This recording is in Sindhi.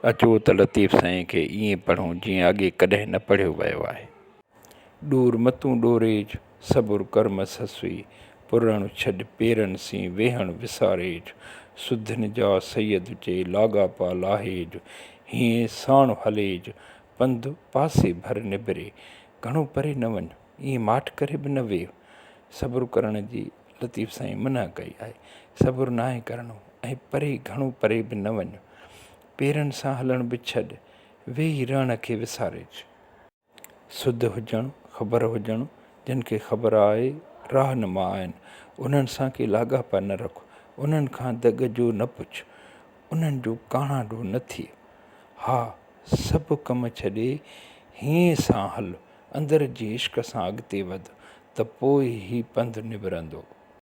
اچو ته لطيف سائين کي ائين پڙهون جيئن اڳي ڪڏهن نه پڙهيو ويو آهي. ڏور متون ڏوريج، صبر ڪر م سسئي، پرڻ ڇڏ پيرن سين، ويهڻ وساريج، سڌن جا سيد چئي، لاڳاپا لاهيج، هيئين ساڻ هليج، پنڌ پاسي ڀر نبري، گهڻو پري نه وڃ، ائين ماٺ ڪري به نه ويهه. صبر ڪرڻ جي لطيف سائين منع ڪئي آهي. صبر ناهي ڪرڻو ۽ پري گهڻو پري به نه وڃ. پيرن سان هلڻ به ڇڏ، ويهي رهڻ کي وساريج. سڌ هجڻ، خبر هجڻ، جن کي خبر آهي، راهنما آهن، انهن سان ڪي لاڳاپا نه رک، انهن کان دڳ جو نه پڇ، انهن جو ڪاڻاڏو نه ٿيء. ها، سڀ ڪم ڇڏي هينئين سان هل، اندر جي عشق سان اڳتي وڌ ته پوء هي پنڌ نبرندو.